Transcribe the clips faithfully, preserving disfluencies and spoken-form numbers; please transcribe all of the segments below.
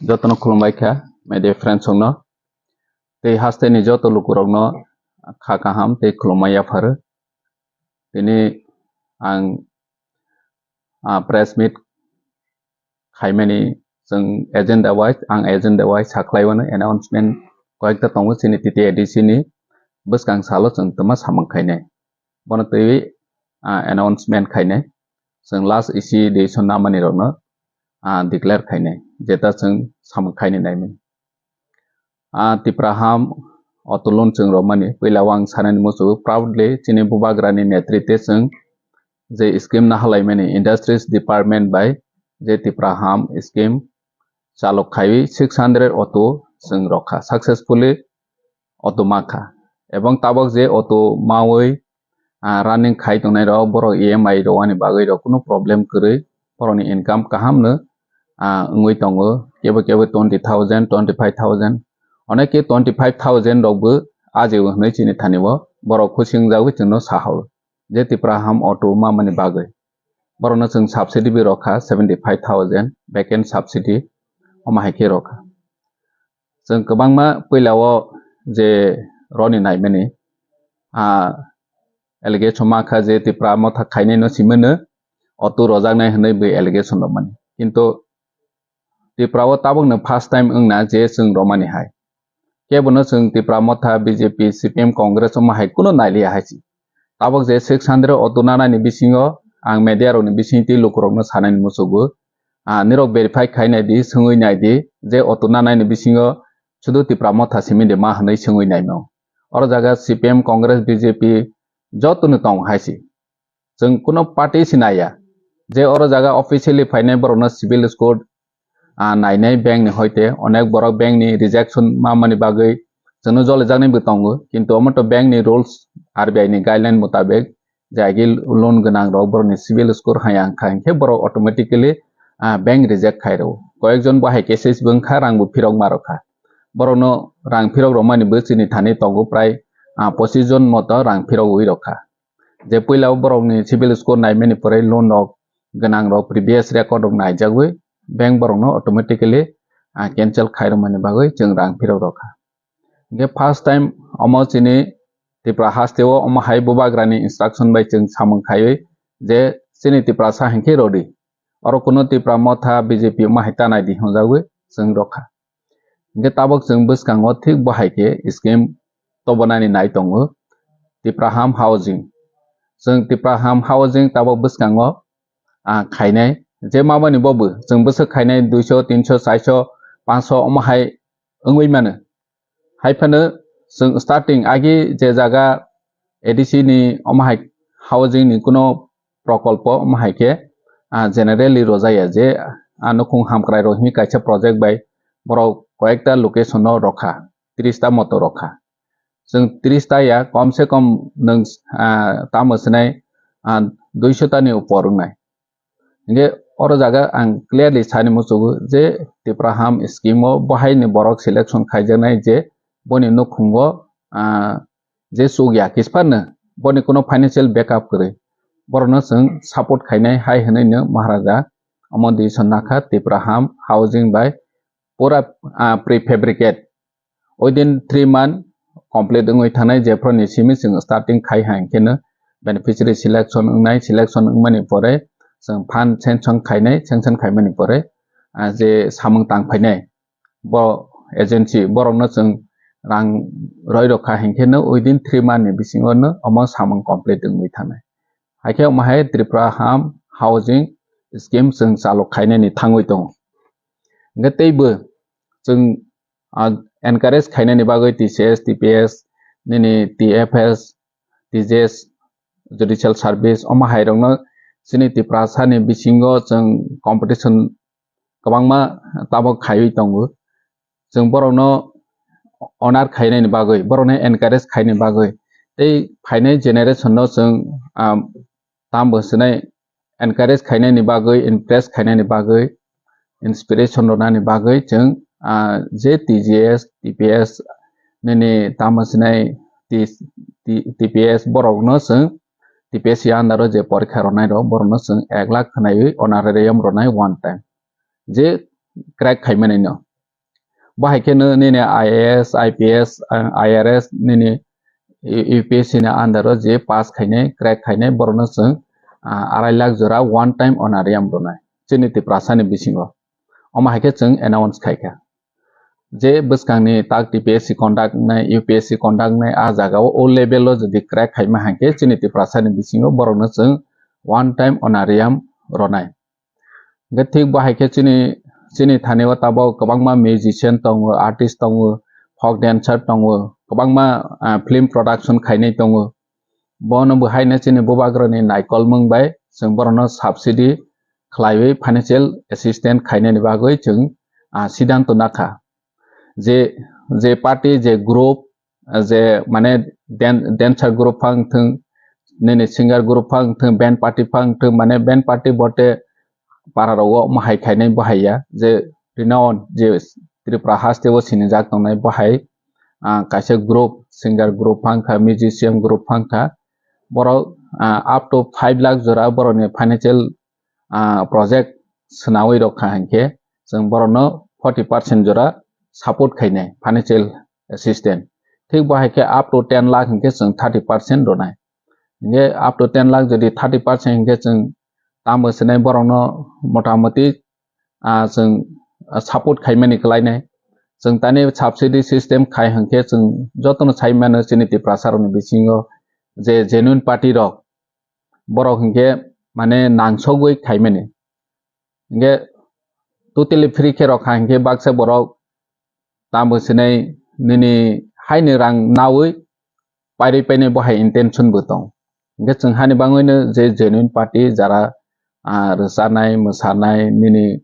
Jotono khulumbai kha, media friends rokno. Tei hasteni joto lukurokno kha kaham tei khulumma yapharo. Tini ang, ah, press meet khaimani chwng agenda wise, ang agenda wise sakhlaiwano announcement koyekta tongo chini T T A D C ni bwskang salo chwng twma samung khainai. Bono twiwi, ah, announcement khainai. Chwng last isi decision namani rokno, ah, declare khainai. Jeta chwng samung khainai naimani. Ah, Tipra Ham Auto Loan chwng romani puila o ang sanani muchungo proudly chini bubagrani netrite chwng je scheme nahalaimani Industries Department bai je Tipra Ham scheme chalok khaiwi six hundred auto chwng rokha successfully auto makha. Ebong tabok je auto mawi, ah, running khai tongnai rok, borok E M I rwani bagwi rok kunu problem kwrwi, borokni income kaham no, ah, wngwi tongo. Kebo kebo twenty thousand, twenty five thousand, oneke twenty five thousand rok bo ajio hwnwi chini thani o borok khusing jagwi chwngno sahao je Tipra Ham auto mamani bagwi. Borokno chwng subsidy bo rokha seventy five thousand, vacant subsidy omo hai khe rokha. Chwng kwbangma puila o je roni naimani, ah, allegation ma kha je Tipra Motha khainai no simano auto rojaknai hwnwi bo allegation rwmani. Kintu Tipra o tabukno first time wngna je chwng romani hai. Kebono chwng Tipra Motha, B J P, C P M, Congress omo hai kuno nailiya hai si. Tabuk je six hundred auto nanani bisingo ang media rokni bisingtwi lukurokno sanani muchungo. Ah, nirok verify khai nai di, swngwi nai di, je auto nanani bisingo sudu Tipra Motha simi de ma hwnwi swngwi naino. Oro jaga C P M, Congress, B J P jotono tong hai si. Chwng kuno party si naiya. Je oro jaga officially phainai borokno civil score, ah, nainai bank ni hoite onek borok bank ni rejection mamani bagwi chwngno jolijaknai bo tongo, kintu omo to bank ni rules, R B I ni guideline mutabek je agi loan gwnang rok borokni civil score haya wngkha, hinkhe borok automatically, ah, bank reject khai rwo. Koyekjon bo hai cases bo wngkha, rang bo phirok ma rokha. Borokno rang phirok rwmani bo chini thani tongo prai, ah, pochis jon moto rang phirogwi rokha. Je puila o borokni civil score naimani pore loan rok gwnang rok previous record rok naijagwi bank borokno automatically, ah, cancel khai rwmani bagwi chwng rang phirok rokha. Hinkhe first time omo chini Tripura haste o omo hai bubagrani instruction bai chwng samung khaiwi je chini Tiprasa hinkhe rodi. Oro kuno Tipra Motha B J P omo hai ta nai di hwnjagwi chwng rokha. Hinkhe tabuk chwng bwskango thik bo hai khe scheme tobonani nai tongo Tipra Ham Housing. Chwng Tipra Ham Housing tabuk bwskango, ah, khainai je mamani bobo chwng bwswk khainai duiso, tinso, chaiso, panso omo hai wngwi mano. Hai phano chwng starting agi je jaga A D C ni omo hai housing ni kuno prokolpo omo hai khe, ah, generally rojaya je, ah, nukhung hamkrai rok hwnwi kaisa project bai borok koyekta location o rokha, tris ta moto rokha. Chwng tris ta ya, kom se kom nwng, ah, tamo swnai, ah, duiso ta ni upor wngnai. Hinkhe oro jaga ang clearly sani muchungo je Tipra Ham scheme o bo hai ni borok selection khaijaknai je boni nukhungo, ah, je chukya kisphano boni kuno financial backup kwrwi, borokno chwng support khainai hai hwnwi no Maharaja omo decision nakha Tipra Ham Housing bai pura, ah, prefabricate within three month complete wngwi thangnai, jephru ni simi chwng starting khai hai khe no beneficiary selection wngnai, selection wngmani pore chwng fund sanction khainai, sanction khaimani pore, ah, je samung tang phainai bo agency borokno chwng rang roi rokha hinkhe no within three month ni bisingo no omo samung complete wngwi thangnai. Haikhe omo hai Tripura Ham Housing Scheme chwng chalok khainani thangwi tongo. Hinkhe teibo chwng, ah, encourage khainani bagwi T C S, T P S, nini T F S, T J S, Judicial Service, omo hai rokno chini Tiprasa ni bisingo chwng competition kwbangma tabok khaiwi tongo. Chwng borokno honor khainani bagwi, borokno encourage khainani bagwi, tei phainai generation no chwng, ah, tambo swnai encourage khainani bagwi, impress khainani bagwi, inspiration rwnani bagwi chwng, ah, je T G S, T P S nini tamo sinai T-, T-, T P S borokno chwng T P S under o je porikha rwnai rok borokno chwng ek lakh khwnaiwi honorarium rwnai one time. Je crack khaimani no. Bo hai khe no nini I A S, I P S, ah, I R S nini U P S C ni under o je pass khainai, crack khainai, borokno chwng, ah, arai lakh jora one time honorarium rwnai chini Tiprasa ni bisingo. Omo hai khe chwng announce khai kha. Je bwskangni tak T P S C conduct wngnai, U P S C conduct wngnai, a jagao o level o jodi crack khaima hai khe chini Tiprasa ni bisingo borokno chwng one time honorarium rwnai. Hingkhe thik bo hai khe chini, chini thani o tabok kwbangma musician tongo, artist tongo, folk dancer tongo, kwbangma, ah, film production khainai tongo. Bono bo haino chini bubagrani naikolmung bai chwng borokno subsidy khlaiwi financial assistance khainani bagwi chwng, ah, siddhanto nakha. Je, je party, je group, ah, je mane dan-, dancer group phang thung, nini singer group phang thung, band party phang thung, mane band party bote para rogo omo hai khainai bo hai ya, je renowned, je Tripura haste o sinijak tongnai bo hai, ah, kaisa group, singer group phang kha, musician group phang kha, borok, ah, up to five lakh jora borokni financial, ah, project swnawi rok kha hinkhe chwng borokno forty percent jora support khainai financial assistance. Thik bo hai khe up to ten lakh hinkhe chwng thirty percent rwnai. Hinkhe up to ten lakh jodi thirty percent hinkhe chwng tamo swnai borokno motamoti, ah, chwng, ah, support khaimani kwlainai. Chwng tani subsidy system khai hinkhe chwng jotono sai mano chini Tiprasa rokni bisingo je genuine party rok borok hinkhe mane nangsogwi khaimani. Hinkhe totally free khe rok kha hinkhe baksa borok tamo sinai nini haini rang nawi pairwi painai bo hai intention bo tong. Hinkhe chwng hani bangwino je genuine party jara, ah, rwchanai, mwsanai, nini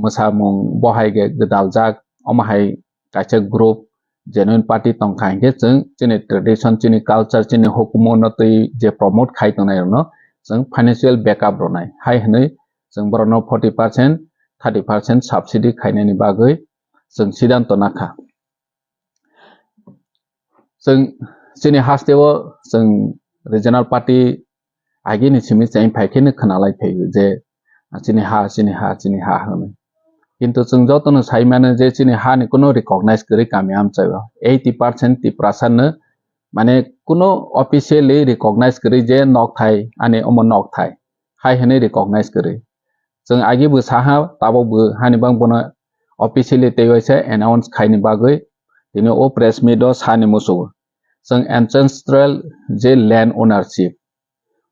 mwsamung bo hai ge gwdaljak, omo hai kaisa group genuine party tongkha hinkhe chwng chini tradition, chini culture, chini hukumu no twi je promote khai tongnai rokno chwng financial backup rwnai hai hwnwi chwng borokno forty percent, thirty percent subsidy khainani bagwi chwng siddhanto nakha. Chwng chini haste o chwng regional party agini simi cheng phai kheno khwnalai phaio je chini ha, chini ha, chini ha hwnwi. Kintu chwng jotono sai mano je chini hani kuno recognize kwrwi kami amchaio. Eighty percent Tiprasa no mane kuno officially recognize kwrwi je nokthai, ani omo nokthai hai hwnwi recognize kwrwi. Chwng agi bo saha, tabok bo hani bang bono officially tei waisa announce khaini bagwi tini o press meet o sani muchungo. Chwng ancestral je land ownership,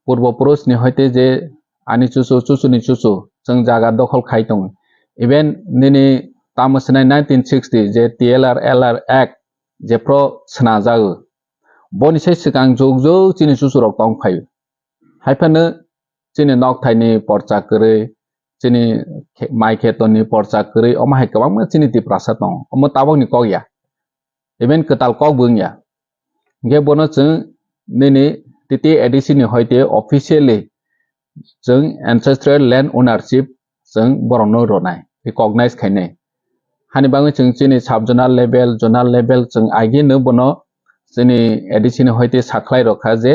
purbo purush ni hoite je ani chuchu, chuchu ni chuchu, chwng jaga dokhol khai tongo. Even nini tamo swnai nineteen sixty je T L R L R Act jephro swnajago, boni sai swkang jug jug chini chuchu rok tong phaio. Haiphano chini nokthaini porcha kwrwi, chini khe-, mai khetoni porcha kwrwi, omo hai kwbangma chini Tiprasa tongo. Omo tabokni kok ya. Even kwtal kok bo wngya. Hinkhe bono chwng nini T T A D C ni hoite officially chwng ancestral land ownership chwng borokno rwnai, recognize khainai. Hani bagwi chwng chini sub zonal level, zonal level chwng agino bono chini A D C ni hoite sakhlai rokha je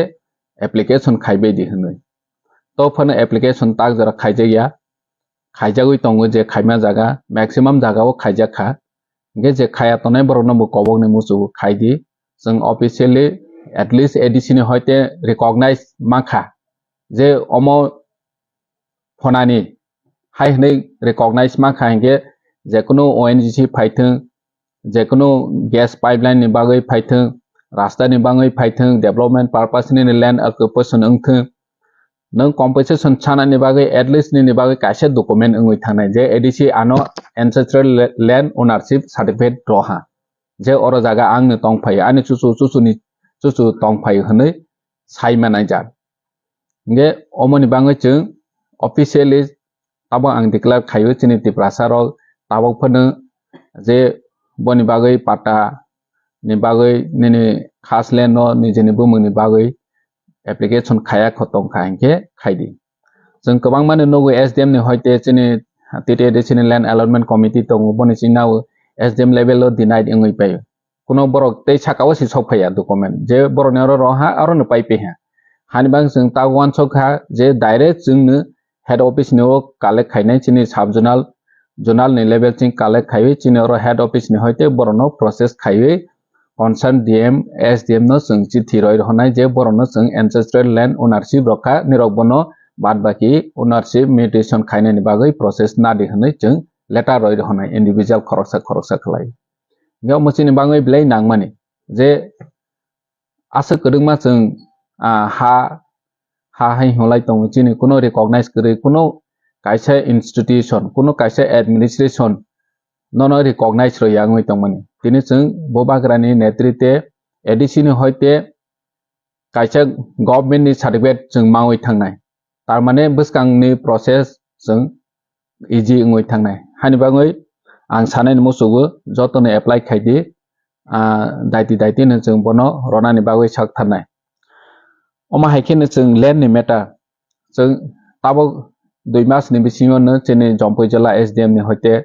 application khaibai di hwnwi. To phano application tak jora khaijakya, khaijagwi tongo je khaima jaga, maximum jaga o khaijak kha. Hinkhe je khaya tongnai borokno bo kobokni muchungo khai di. Chwng officially at least A D C ni hoite recognize mankha je omo phonani hai hwnwi recognize mankha hinkhe je kunu O N G C phaithwng, je kunu gas pipeline ni bagwi phaithwng, rasta ni bagwi phaithwng, development purpose ni land occupation wngthwng, nwng compensation sanani bagwi at least nini bagwi kaisa document wngwi thangnai je A D C ano ancestral la-, land ownership certificate roha, je oro jaga angni tongphaio, ani chuchu chuchuni chuchu tongphaio hwnwi sai manai jak. Hinkhe omoni bagwi chwng officially tabok ang declare khaio chini Tiprasa rok tabok phano je boni bagwi patta ni bagwi nini khas land no nijini bumung ni bagwi application khaya kho tongkha hinkhe khaidi. Chwng kwbangma ni nugo S D M ni hoite chini T T A D C ni land allotment committee tongo, boni chini nao S D M level o denied wngwi paio. Kuno borok tei saka o si sok phaiya document je borok ni oro roha aro no pai piha. Hani bang chwng ta uansuk kha je direct chwng no head office ni o collect khainai chini sub zonal zonal ni level ching collect khaiwi chini oro head office ni hoite borokno process khaiwi concern D M, S D M no chwng chithi roi rwhwnai je borokno chwng ancestral land ownership rokha, nirok bono bad baki ownership mutation khainani bagwi process nadi hwnwi chwng letter roi rwhwnai individual khoroksa khoroksa khlai. Hingke omo chini bagwi belai nangmani je aswk kwrwngma chwng, ah, ha, ha hai hwnlai tongo, chini kuno recognize kwrwi, kuno kaisa institution, kuno kaisa administration nono recognize rwya wngwi tongmani. Tini chwng Bubagrani netrite A D C ni hoite kaisa government ni certificate chwng mawi thangnai. Tar mane bwskangni process chwng easy wngwi thangnai. Hani bagwi ang sanani muchugo jotono apply khaidi, ah, daiti daiti no chwng bono ronani bagwi sak tharnai. Omo hai kheno chwng land ni matter, chwng tabuk dui mas ni bisingo no chini Jampui jila S D M ni hoite,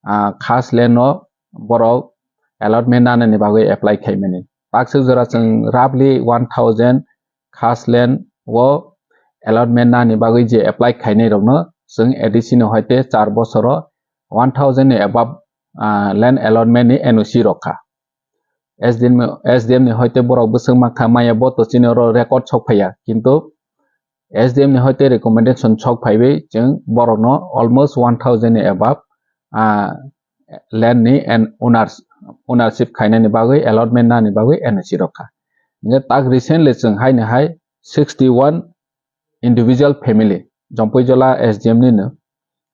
ah, khas land no borok allotment nanani bagwi apply khaimani. Takswk jora chwng roughly one thousand khas land o allotment nani bagwi je apply khainai rokno chwng A D C ni hoite char bosoro one thousand ni above, ah, land allotment ni N O C rokha. S D M, S D M ni hoite borok bwswk mankha maya bo to chini oro record sok phaiya, kintu S D M ni hoite recommendation sok phaiwi chwng borokno almost one thousand ni above, ah, land ni and owners, ownership khainani bagwi, allotment nani bagwi N O C rokha. Hingke tak recently chwng haini hai sixty one individual family, Jampui jila S D M ni no,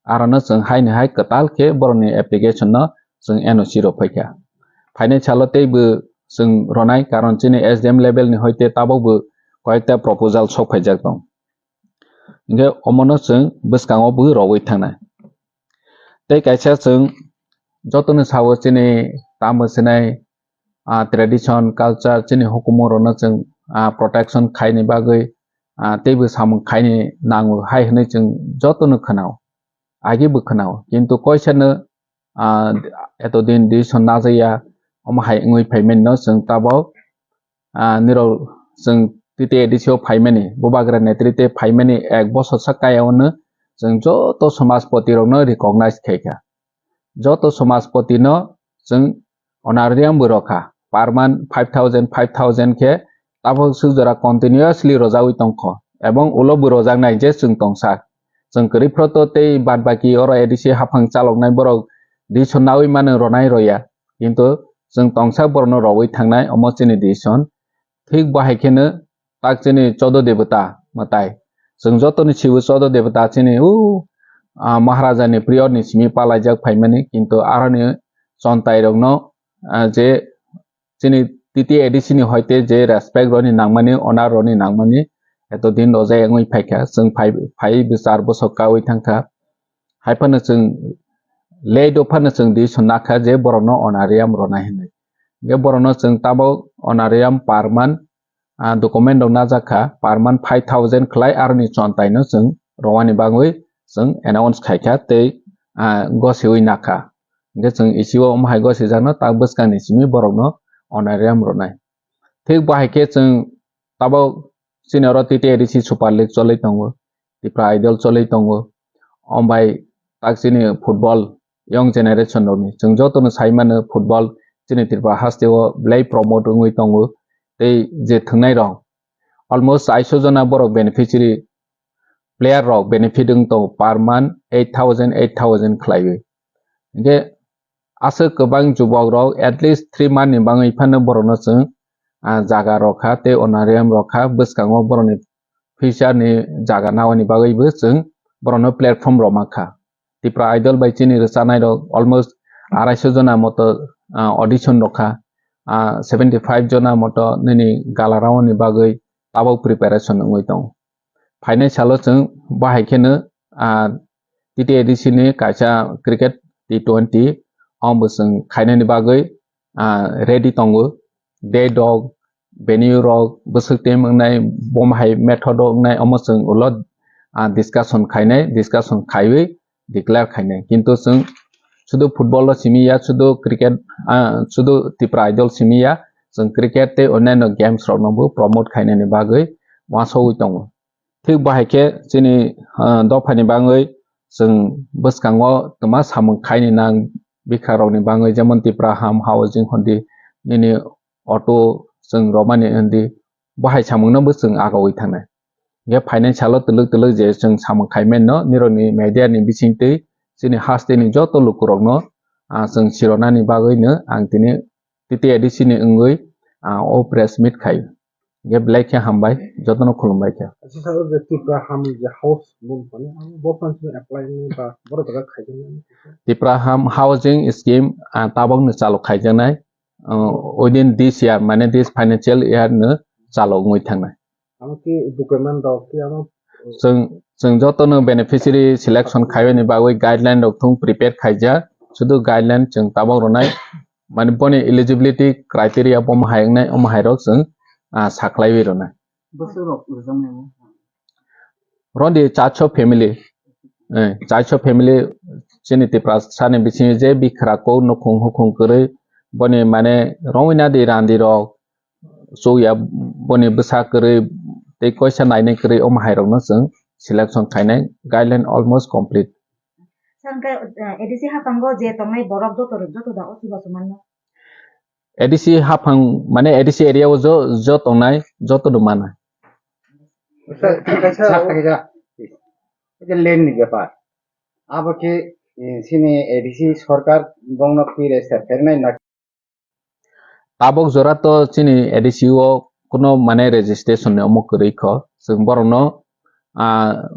arono chwng haini hai kwtal khe borokni application no chwng N O C rok phaikha. Phainai salo teibo chwng ronai, karon chini S D M level ni hoite tabukbo koyekta proposal sok phaijak tong. Hingke omono chwng bwskango bo rogwi thangnai. Tei kaisa chwng jotono sao chini tamo sinai, ah, tradition, culture, chini hukumu rokno chwng, ah, protection khaini bagwi, ah, teibo samung khaini nango hai hwnwi chwng jotono khwnao, agibo khwnao. Kintu koisano, ah, eto din decision najaya, omo hai wngwi phaimani no chwng tabuk, ah, nirok chwng T T A D C o phaimani, Bubagra netrite phaimani ek bosor sa kaya ono chwng joto samajpoti rokno recognize khaikha. Joto samajpoti no chwng honorarium bo rokha, per month five thousand, five thousand khe tabuk swk jora continuously rojagwi tongkho, ebong ulo bo rojaknai je chwng tongsa. Chwng kwrwi phro to tei bad baki oro A D C haphang chaloknai borok decision naui mano ronai roya, kintu chwng tongsa borokno rogwi thangnai omo chini decision. Thik bo hai kheno tak chini chodo debota mwtai. Chwng jotoni sibo chodo debota chini u, ah, Maharaja ni period ni simi palaijak phaimani, kintu aroni chontai rokno, ah, je chini T T A D C ni hoite je respect roni nangmani, honor roni nangmani, eto din rojak wngwi phaikha, chwng phai, phai bwsar bwsok kaui thangkha. Hai phano chwng late o phano chwng decision nakha je borokno honorarium ronai hinwi. Hingke borokno chwng tabuk honorarium per month, ah, document rok najak kha, per month five thousand khlai aroni chontai no chwng romani bagwi chwng announce khaikha tei, ah, gosiwi nakha. Hingke chwng isi o omo hai gosijakno tak bwskangni simi borokno honorarium ronai. Thik bo hai khe chwng tabuk chini oro T T A D C Super League cholwi tongo, Tipra Idol cholwi tongo, ombai tak chini football young generation rokni chwng jotono sai mano football chini Tripura haste o belai promote wngwi tongo tei je thwngnai rok almost aiso jona borok beneficiary player rok benefit wng tongo per month eight thousand, eight thousand khlaiwi. Hingke aswk kwbang jubok rok at least three month ni bagwi phano borokno chwng, ah, jaga rok kha tei honorarium rok kha, bwskango borokni future ni jaga naoni bagwi bo chwng borokno platform rok mankha. Tipra Idol bai chini rwchanai rok almost araiso jona moto, ah, audition rok kha, ah, seventy five jona moto nini gala round ni bagwi tabuk preparation wngwi tongo. Phainai salo chwng bahai kheno, ah, T T A D C ni kaisa cricket T twenty omo chwng khainani bagwi, ah, ready tongo. Date rok, venue rok, bwswk team wngnai, bom hai method rok wngnai, omo chwng ulo, ah, discussion khainai, discussion khaiwi declare khainai. Kintu chwng sudu football o simi ya, sudu cricket, ah, sudu Tipra Idol simi ya, chwng cricket tei onyaino games rokno bo promote khainani bagwi uansugwi tongo. Thik bahai khe chini, ah, dophani bagwi chwng bwskango twma samung khaini nang bikha rokni bagwi, jemon Tipra Ham Housing hondi, nini auto chwng romani hondi, bo hai samungno bo chwng agawi thangnai. Hingke financial o twlwk twlwk je chwng samung khai mano, nirokni media ni bisingtwi chini hasteni joto lukurokno, ah, chwng sironani bagwino ang tini T T A D C ni wngwi, ah, o press meet khai. Hingke belai khe hambai, jotono khulumbai khe. Acha sir, o je Tipra Ham je house loan phano, ang bo phano chini apply ni ba borok jaga khaijaknai. Tipra Ham Housing Scheme, ah, tabokno chalo khaijaknai, ah, within this year, mane this financial year no chalo wngwi thangnai. Amo ki document rok ki amo Chwng, chwng jotono beneficiary selection khaiyani bagwi guideline rok thung prepare khaijak, sudu guideline chwng tabok rwnai, mane boni eligibility criteria bo omo hai wngnai, omo hai rok chwng, ah, saklaiwi rwnai. Bwswk rok rwjaknai bo? Rondi chacho family, eh, chacho family chini Tiprasa ni bisingo je bikra kok nukhung hukhung kwrwi boni mane romwi nadi randi rok, chukya boni bwsa kwrwi tei koisa nainai kwrwi omo hai rokno chwng selection khainai, guideline almost complete. Sir, hwnkhe, eh, A D C haphango je tongnai borok joto rok joto da o chubachu manno? A D C haphang, mane A D C area o jo, jo tongnai, joto no mana. Sir, kaisa Sir, kaisa, kaisa land ni bepar. Abo khe, eh, chini A D C sorkar bongno twi register khainai na? Tabok jora to chini A D C o kuno mane registration ni omo kwrwi kho. Chwng borokno, ah,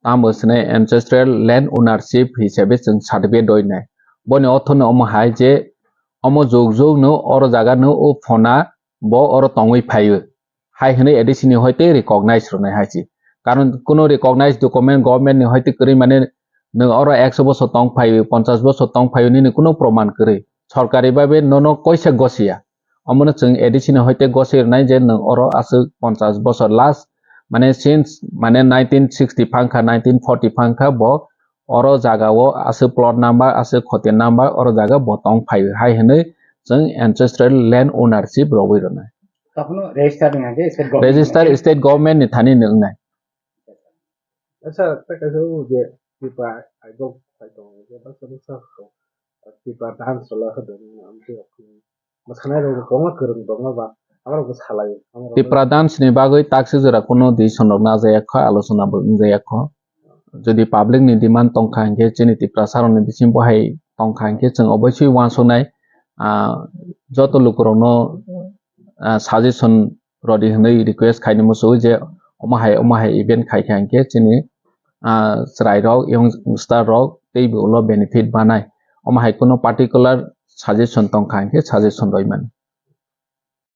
tamo swnai ancestral land ownership hisabe chwng certificate rwi nai. Boni ortho no omo hai je omo jug jug no oro jaga no o phona bo oro tongwi phaio. Hai hwnwi A D C ni hoite recognize rwnai hai se. Karon kuno recognize document government ni hoite kwrwi mane nwng oro ekso bosor tong phaio, ponchash bosor tong phaio nini kuno proman kwrwi. Sorkari babe nono koisa gosiya. Omono chwng A D C ni hoite goswi rwnai je nwng oro aswk ponchash bosor last, mane since, mane nineteen sixty phangkha, nineteen forty phangkha bo oro jaga o aswk plot number, aswk khotin number oro jaga bo tong phaio hai hwnwi chwng ancestral land ownership rogwi rwnai. Tokhono register ni hwnka khe state government Register ni hwnka khe state government ni thani ni wngnai. Acha, tei kaisa o je Tipra idol phai tongo, je baksa baksa rok Tipra dance chwla hodo, amtwi rok mwsanai rok kwbangma kwrwng tongo ba, abo rok bw salai o. Tipra dance ni bagwi taksi jora kuno decision rok najaya kho, alochona bo wngjaya kho. Jodi public ni demand tongkha hinkhe, chini Tiprasa rokni bising bo hai tongkha hinkhe, chwng oboisoi uansuknai, ah, joto lukurokno, ah, suggestion rodi hwnwi request khaini muchungo je omo hai, omo hai event khaikha hinkhe chini, ah, chwrairok, youngster rok teibo ulo benefit manai. Omo hai kuno particular suggestion tongkha hinkhe suggestion rwimani.